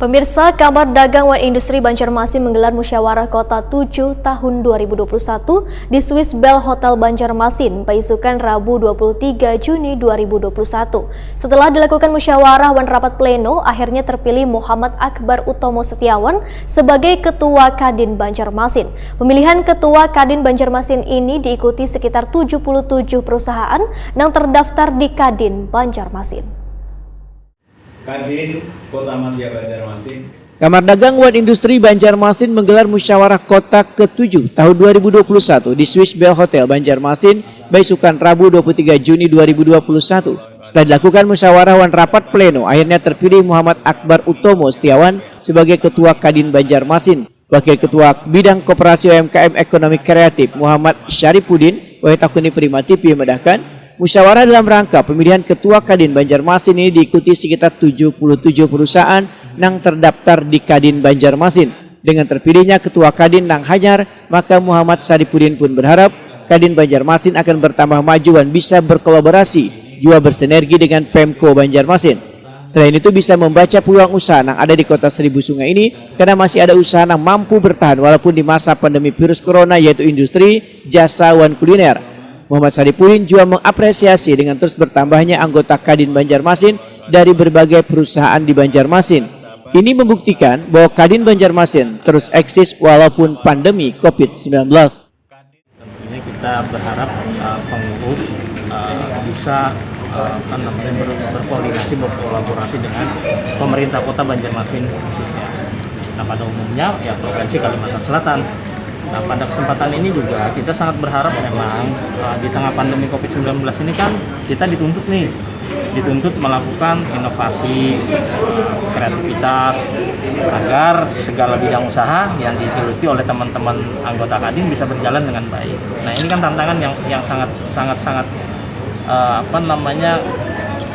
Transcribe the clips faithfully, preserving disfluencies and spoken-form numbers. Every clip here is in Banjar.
Pemirsa, Kamar Dagang wan Industri Banjarmasin menggelar Musyawarah Kota tujuh tahun dua ribu dua puluh satu di Swiss Bell Hotel Banjarmasin, baisukan Rabu dua puluh tiga Juni dua ribu dua puluh satu. Setelah dilakukan musyawarah wan rapat pleno, akhirnya terpilih Muhammad Akbar Utomo Setiawan sebagai Ketua Kadin Banjarmasin. Pemilihan Ketua Kadin Banjarmasin ini diikuti sekitar tujuh puluh tujuh perusahaan yang terdaftar di Kadin Banjarmasin. Kadin Kota Madya Banjarmasin. Kamar Dagang wan Industri Banjarmasin menggelar Musyawarah Kota ketujuh tahun dua ribu dua puluh satu di Swiss Bell Hotel Banjarmasin, baisukan Rabu dua puluh tiga Juni dua ribu dua puluh satu. Setelah dilakukan musyawarah wan rapat pleno, akhirnya terpilih Muhammad Akbar Utomo Setiawan sebagai Ketua Kadin Banjarmasin. Wakil Ketua Bidang Koperasi U M K M Ekonomi Kreatif Muhammad Syaripudin, wahai takuni Prima T V, madahkan, musyawarah dalam rangka pemilihan Ketua Kadin Banjarmasin ini diikuti sekitar tujuh puluh tujuh perusahaan nang terdaftar di Kadin Banjarmasin. Dengan terpilihnya Ketua Kadin nang hanyar, maka Muhammad Syaripudin pun berharap Kadin Banjarmasin akan bertambah maju wan bisa berkolaborasi jua bersinergi dengan Pemko Banjarmasin. Selain itu, bisa membaca peluang usaha nang ada di Kota Seribu Sungai ini karena masih ada usaha nang mampu bertahan walaupun di masa pandemi virus corona, yaitu industri, jasa, wan kuliner. Muhammad Saripudin jua mengapresiasi dengan terus bertambahnya anggota Kadin Banjarmasin dari berbagai perusahaan di Banjarmasin. Ini membuktikan bahwa Kadin Banjarmasin terus eksis walaupun pandemi covid sembilan belas. Tentunya kita berharap uh, pengurus uh, bisa uh, apa namanya ber- berkoordinasi, berkolaborasi dengan pemerintah Kota Banjarmasin khususnya. Nah, pada umumnya ya Provinsi Kalimantan Selatan. Nah, pada kesempatan ini juga kita sangat berharap memang uh, di tengah pandemi covid sembilan belas ini kan kita dituntut nih, dituntut melakukan inovasi, kreativitas agar segala bidang usaha yang digeluti oleh teman-teman anggota Kadin bisa berjalan dengan baik. Nah, ini kan tantangan yang yang sangat sangat sangat uh, apa namanya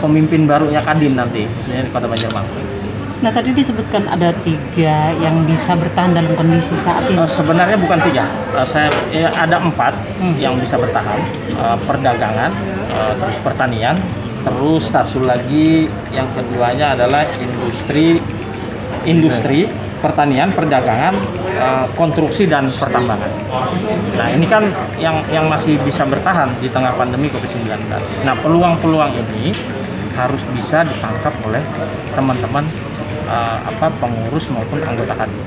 pemimpin barunya Kadin nanti, khususnya di Kota Banjarmasin. Nah, tadi disebutkan ada tiga yang bisa bertahan dalam kondisi saat ini. Uh, sebenarnya bukan tiga. Uh, saya ya, ada empat hmm. yang bisa bertahan. Uh, perdagangan, uh, terus pertanian, terus satu lagi yang keduanya adalah industri industri pertanian, perdagangan, uh, konstruksi dan pertambangan. Nah, ini kan yang yang masih bisa bertahan di tengah pandemi covid sembilan belas. Nah, peluang-peluang ini harus bisa ditangkap oleh teman-teman uh, apa pengurus maupun anggota Kadin.